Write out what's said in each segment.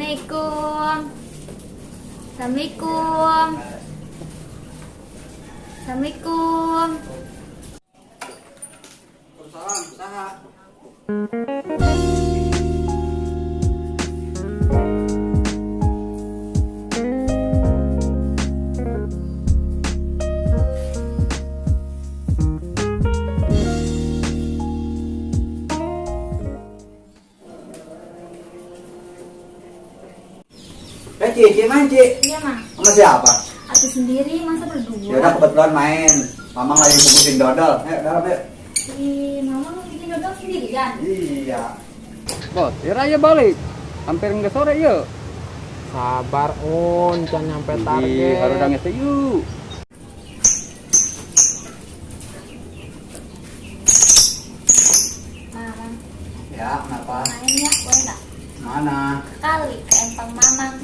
Assalamualaikum. Assalamualaikum. Assalamualaikum. Salam, saha? Eh, Ci, Ci, main, Ci. Iya, Mang. Sama siapa? Aku sendiri, masa berdua? Ya udah kebetulan main. Mamang lagi bungkusin dodol. Ayo, dalam yuk. Ih, Mama mau bikin dodol sendirian. Iya. Bos, ya raya balik. Hampir nggak sore yuk. Sabar Un, jangan nyampe target. Harus udah ngese yuk. Mamang, Ya, kenapa? main ya, boleh nggak? Mana? Kali ke empang Mamang.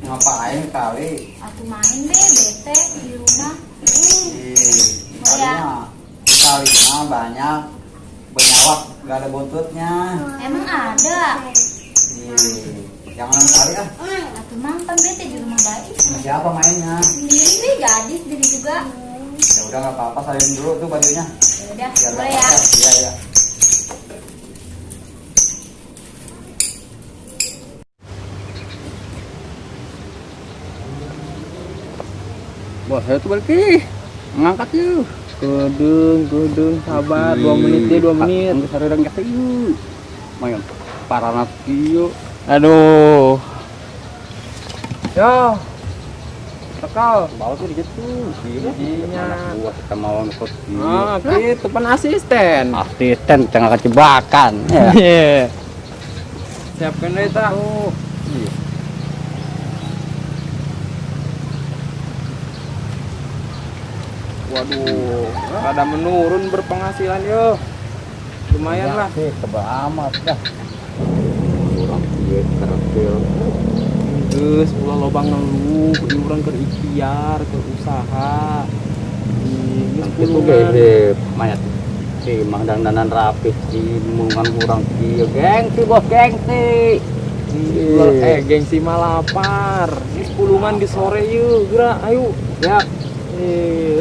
Ngapain kali? Aku main deh, bete di rumah. Ih, Oh, ya. kali mah banyak benyawak gak ada buntutnya. Emang ada? Ih, jangan kali ah. Aku mang kan bete di rumah baik. Sama siapa mainnya? Sendiri deh, jadi sendiri juga. Ya udah nggak apa-apa, salin dulu tuh bajunya. Ya udah, Biar boleh nggak ya. kotor. Iya, iya. Bos, saya tuh balik ih. Ngangkat yuk. Kudung, kudung, sabar 2 menit deh, 2 menit. Nggak sore udah ngese yuk. Main paranas yuk. Aduh. Yo. Tekal. Bawa tuh dikit tuh. Iya. Gua kita mau ngikut. Ah, gitu pan asisten. Asisten tengah kecebakan. Ya. Iya. Siapkan deh tah. Oh. Iya. Waduh, rada menurun berpenghasilan yo. Lumayan lah. Sih, tebal amat dah. Kurang duit kertil. Geus ulah loba ngeluh, iuran keur ikhtiar, keur usaha. Ih, geus Itu pulungan. ge mayat. Si mang dandanan rapih si mulungan kurang kieu gengsi bos gengsi. Ih, gengsi mah lapar. Geus pulungan di sore yeuh, geura ayo. Ya,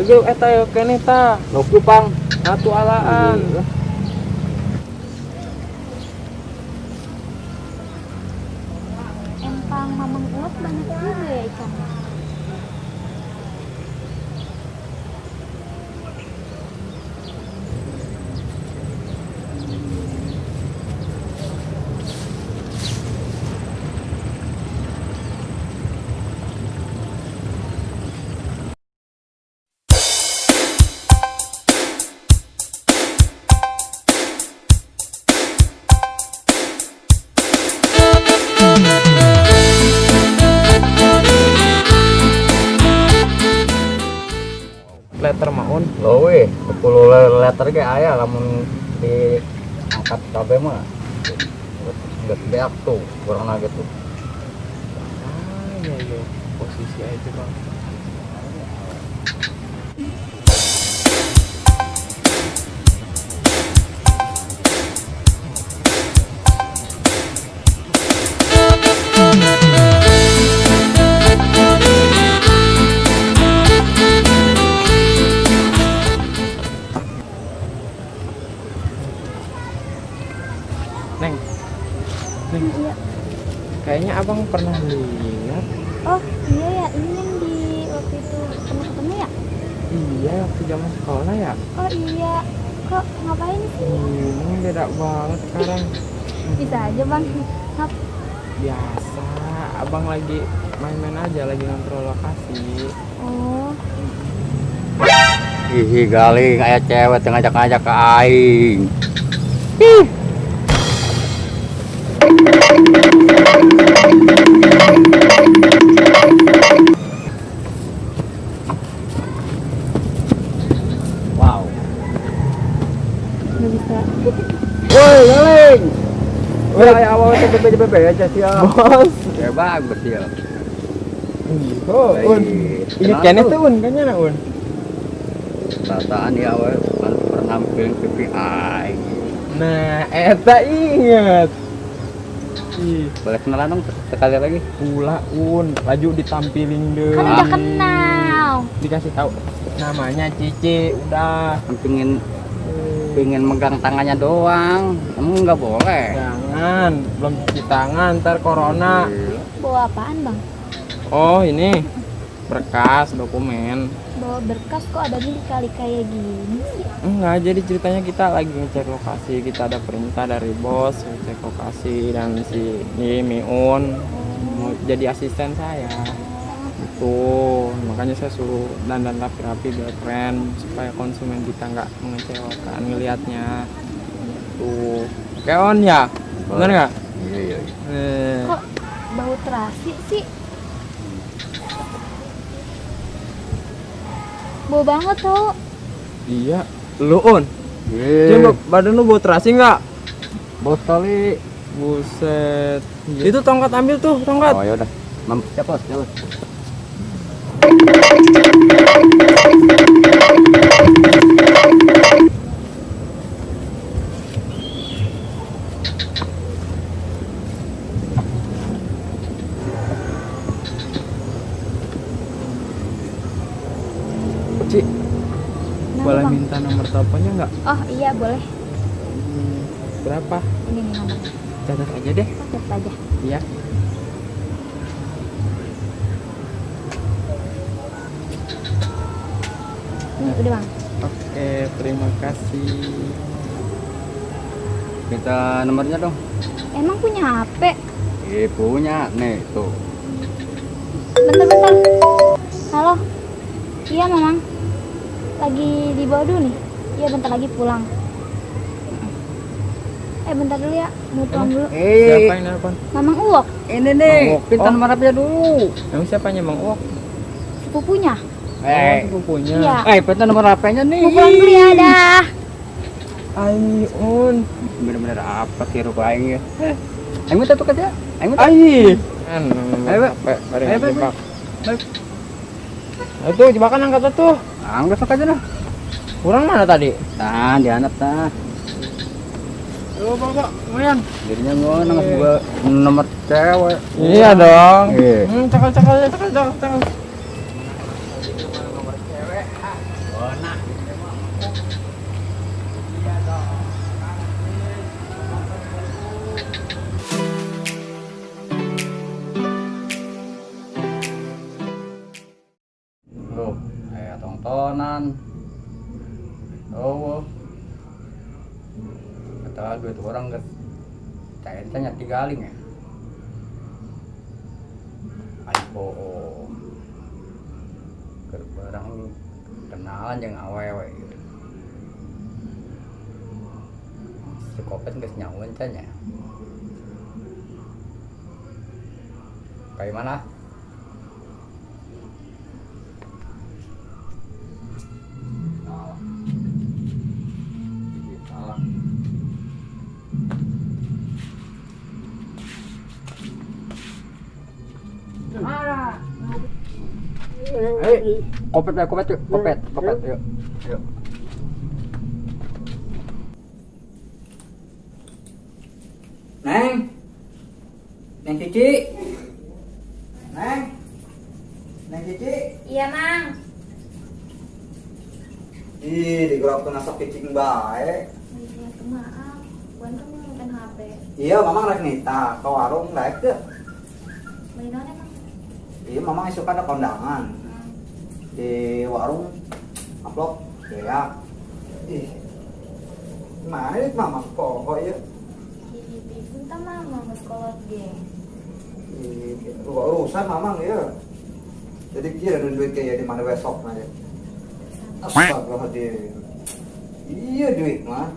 Geus eta yo keneh tah. loku pang. Atuh alaan. Empang Mamang Uot banyak juga ya ikannya. Letter maun. Lowe, 10 letter ge aya lamun diangkat kabeh mah. Geus beak tuh, kurang lagi tuh. Ah, iya iya. Posisi aja, Bang. Neng. Neng. Kayaknya abang pernah lihat. Oh iya ya, ini yang di waktu itu pernah ketemu ya? Iya, waktu zaman sekolah ya. Oh iya, kok ngapain sih? Ini beda banget sekarang. Bisa aja bang. Ngap. Biasa, abang lagi main-main aja, lagi ngontrol lokasi. Oh. Ih, galing aya cewek teu ngajak-ngajak ke aing. Ih. Wow. Nggak bisa. Woi, galing. Woi, awal TPP aja sih. Bos. Ya bagus ya. Oh, Un. Ingat kene tuh, Un, kayaknya na, Un. Perasaan ya awal kan pernah film pipi aing. Nah, eta inget. Ih, Boleh kenalan dong sekali lagi. Ulah Un, laju ditampilin deh. Kan udah kenal. Dikasih tahu namanya Cici, udah. Pingin megang tangannya doang. Emang nggak boleh. Jangan, belum cuci tangan ntar corona. Bawa apaan, Bang? Oh, ini berkas dokumen. Bawa berkas kok ada di kali kayak gini sih? Enggak, jadi ceritanya kita lagi ngecek lokasi, kita ada perintah dari bos ngecek lokasi dan si ini Miun mau jadi asisten saya. Itu makanya saya suruh dandan rapi-rapi biar keren supaya konsumen kita nggak mengecewakan ngelihatnya. Tuh, oke On ya, bener nggak? Iya. Kok bau terasi sih? Bau banget tuh. Iya, lu On. Iya. Coba badan lu bau terasi nggak? Bau sekali. Buset. Itu tongkat ambil tuh, tongkat. Oh ya udah. Siap, Bos. Ci, Kenapa, boleh Bang? minta nomor teleponnya nggak? Oh iya boleh. Berapa? Ini nih nomornya. Catat aja deh. Catat aja. Iya. Ini udah, Bang. Oke, terima kasih. Minta nomornya dong. Emang punya HP? Punya nih tuh. Bentar. Halo. Iya, Mamang. Lagi di bawah dulu nih. Iya, bentar lagi pulang. Bentar dulu ya. Mau pulang dulu. Siapa yang nelpon? Mamang Uwok. Ini nih, pinta nomor HP-nya dulu. Emang siapanya Mang Uwok? Sepupunya. Oh, sepupunya. Iya. Pinta nomor HP-nya nih. Mau pulang dulu ya, dah. Ai, Un. Bener-bener apa sih rupa aing ya? Aing minta tuh kerja. Aing minta. Ai. Ayo, Ayo, Itu jebakan angkat tuh. Angkat sok aja lah. Kurang mana tadi? Nah, dianap tah. Yo, Bapak, lumayan. Jadinya ngono gua nomor cewek. Iya dong. Iya. Cakal. Nomor cewek. Ah. Nah. Loh, tontonan. Oh. Kata duit orang ke cairnya tiga aling ya. Ayo, ke barang kenalan yang awewe gitu. Si kopet geus nyaun nya. Kayak mana? Kopet, yuk. Yuk. Neng. Neng Cici. Neng. Neng Cici. Iya, Mang. Ih, digerok tuh nasab cicing bae. Iya, maaf. Buan tuh nonton HP. Iya, Mamang rek nita ke warung rek teu. Beli naon emang? Iya, Mamang isuk ada kondangan. Di warung amplop ya. Ih. Mana nih Mamang kok ya? Ih, bentar Mamang geus kolot ge. Ih, urusan Mamang ya. Jadi kira duit kayak di mana besok aja. Astagfirullahaladzim. Iya duit mah.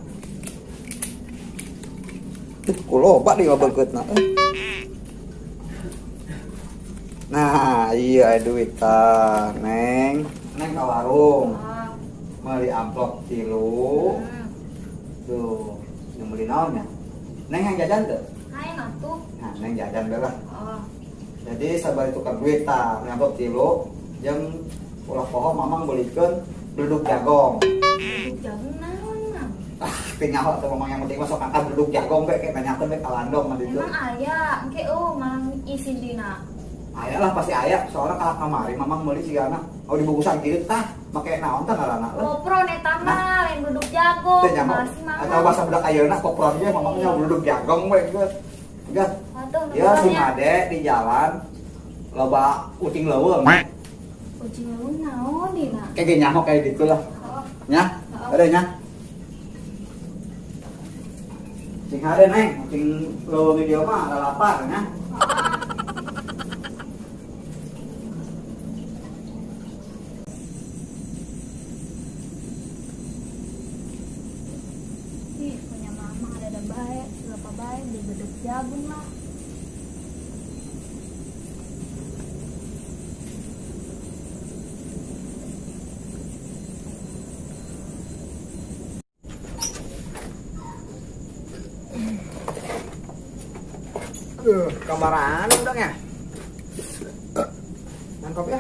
Kuloba di bageutna. Nah, iya duit ta, Neng. Neng ke warung. Beli amplop tilu. Tuh, yang beli naon ya? Neng yang jajan tuh? Hayang atuh. Nah, Neng jajan bae lah. Oh. Jadi sabar tukar duit ta, beli amplop tilu jeung ulah poho Mamang belikeun beleduk jagong. Beleduk jagung naon, Mang? Ah, teu nyaho teh mamang yang penting masuk angkat duduk jagong we kayak nanyakeun we ka landong mah ditu. Emang aya, engke eueuh malang isin dina. Aya lah pasti aya, soalnya kalah kamari mamang meuli sigana. Oh dibungkusan kieu tah, make naon tah ngaranna lah. Popron eta mah lain duduk jagong. Teu nyaho. Atau bahasa budak ayeuna popron ge mamangnya duduk jagong we geus. Geus. Ya si Made di jalan loba ucing leuweung. Ucing leuweung naon dina? Kayak nyaho kayak gitulah. Nya, ada nya. Cing hade neng, ucing leuweung di dieu mah lapar nya. Ih, punya mama ada baik, siapa baik di beduk jagung lah. Kamaran dong ya. Mangkop ya.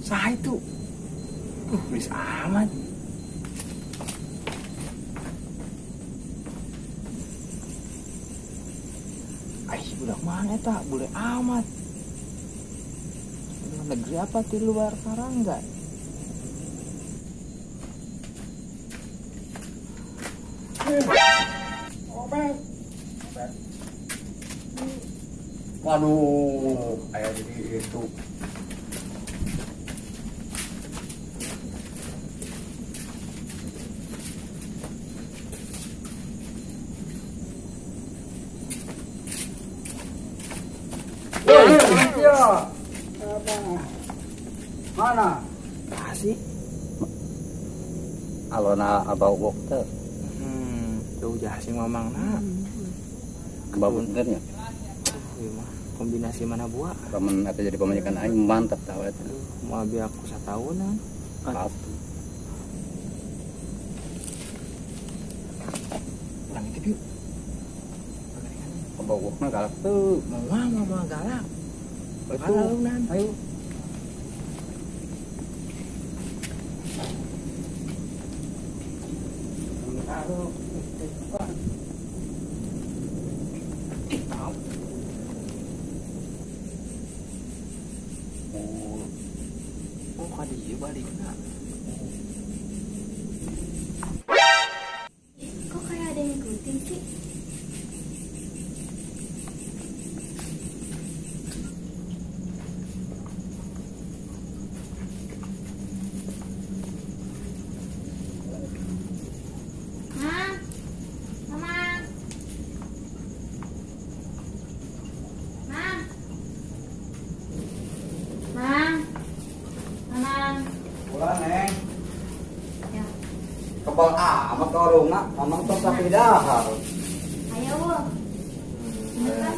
Sah itu. Beris amat. Aih, budak mana tak? Boleh amat. Luar negeri apa di luar Karangga? Waduh, ayah jadi itu. Ya. Mana? Kasih. Alona abau wok teh. Tuh jah sing mamang na. Bagus benernya. Ieu mah kombinasi mana buah? Lamun eta jadi pamajikan aing mantap tahu eta. Moal biar aku sataunan. Pasti. Urang itu yuk. Abau wokna galak tuh. Mau galak. Itu, ayo. Oh, kadi ieu balikna. Kok kayak ada yang ngikutin sih? Kebal amat ke warungna, mamang tos tapi dahar. Ayo, wo. Benar.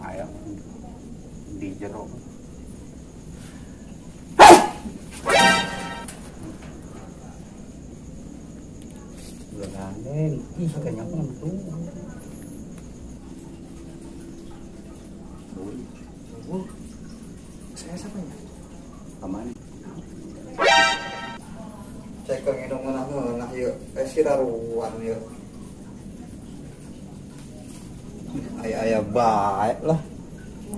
Ayo di jero. Udah gandeng, ih kayaknya apa tuh? Saya siapa ya? Aman. Cek ke ngidung ngeunah yeuh, siraruan yeuh. Ayah baik lah.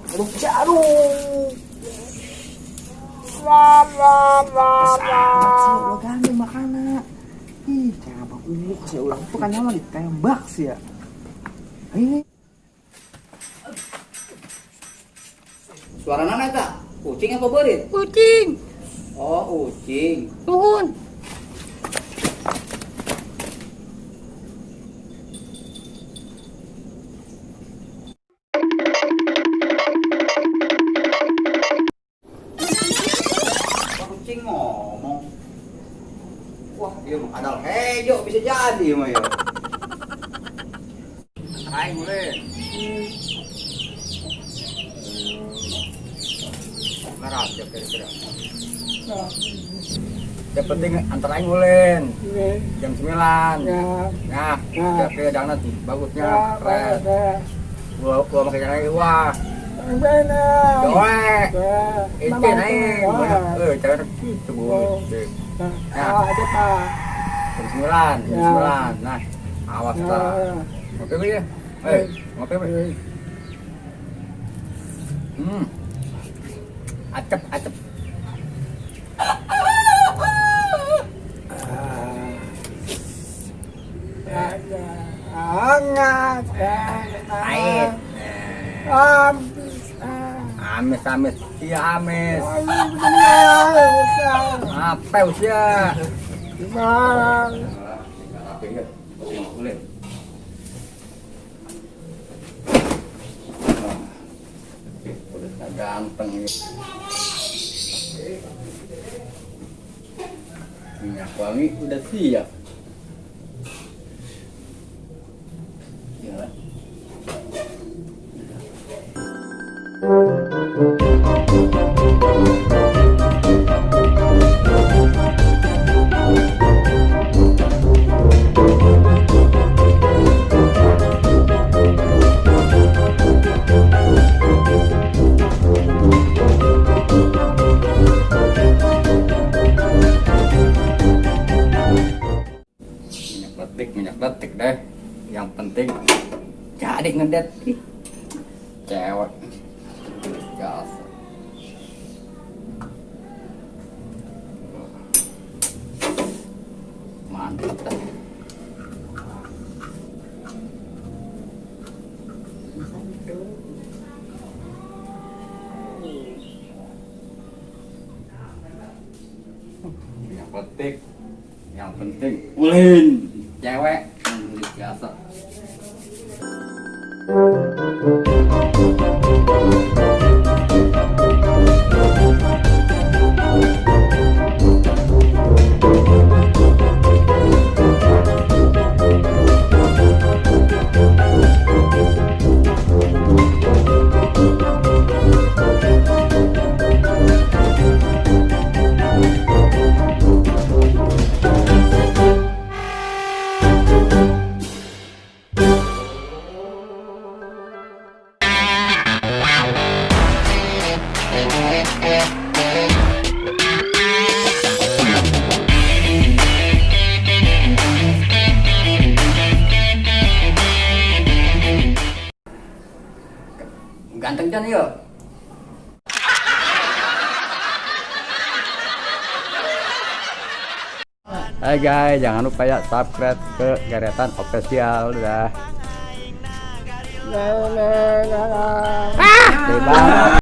Aduh, aduh. Amat sih, ulah gandeng makana. Ih, kayak abang uluk sih ulang tuh kan nyaman ditembak sih ya. Ini Suara nana eta? Ucing apa beurit? Ucing. Oh, ucing. Nuhun. Wah, ucing ngomong. Wah, iya mah kadal hejo bisa jadi mah ya. Aing boleh. Merah ya kira-kira. Yang penting antar aing ulin jam 9. Nah, kira-kira dangna bagusnya keren. Gua pakai jalan lagi wah. Doe. Itu naik. Cara gitu gua. Nah, jam 9, jam 9. Nah, awas lah. Ngopi be ya. Ngopi be. Acep, acep. Ait. Amis, amis. Iya, amis. Apa usia? Udah ganteng ini. Minyak wangi udah siap. Ya. Minyak letik deh. Yang penting jadi ngedet. Ih, cewek biasa. Mantap dah. Minyak letik, yang penting ulin cewek biasa. Ganteng kan yuk. Hai guys, jangan lupa ya subscribe ke Geretan Official udah. Bye.